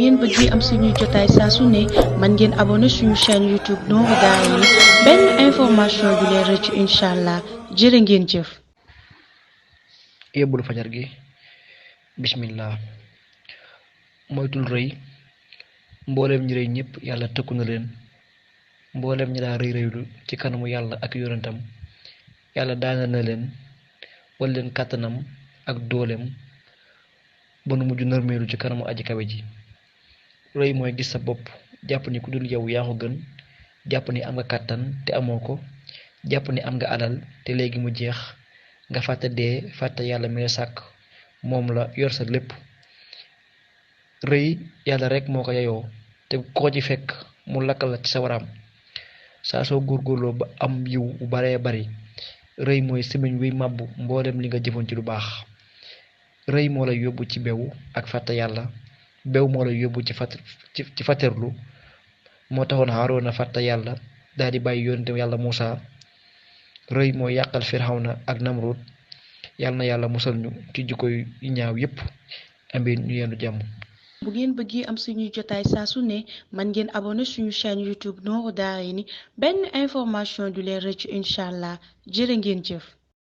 ngeen bëgg am suñu jotaay saa su ne man ngeen abonné suñu chaîne YouTube Nourou Darayni benn information du leen rëcc incha allah jërë ngeen jëf. yóbbulu fajar gi bismillah moytul rëy mbooleem ñi rëy ñëpp yàlla tëkku na leen mbooleem ñi daa rëy rëylu ci kanamu yàlla ak yonentam yàlla daana na leen wal leen kàttanam ak dooleem ba nu mujj nërmeelu ci kanamu aji kawe ji. rëy mooy gis sa bopp jàpp ni ku dul yow yaa ko gën, jàpp ni am nga kàttan te amoo ko, jàpp ni am nga alal te léegi mu jeex, nga fàtte dee fàtte yàlla mi la sàkk moom la yor sa lépp. rëy yàlla rek moo ko yeyoo te ko ci fekk mu lakkal la ci sa waraam saa soo góorgóorloo ba am yiw bu baree bari. rëy mooy semiñ wuy màbbu mboolem li nga jëfoon ci lu baax. rëy moo lay yóbbu ci bew ak fàtte yàlla, bew moo lay yóbbu ci fàtterlu. moo taxoon Haaruna fàtte yàlla daal di bàyyi yonente yàlla Muusa. rëy mooy yàqal Firawna ak Namrud. yàlla na yàlla musal ñu ci jikko yu ñaaw yépp. amiin ñu yendu jàmm. bu ngeen bëggee am suñuy jotaay saa su ne man ngeen abonné suñu chaîne YouTube Nourou Darayni benn information du leen rëcc incha allah jërë ngeen jëf.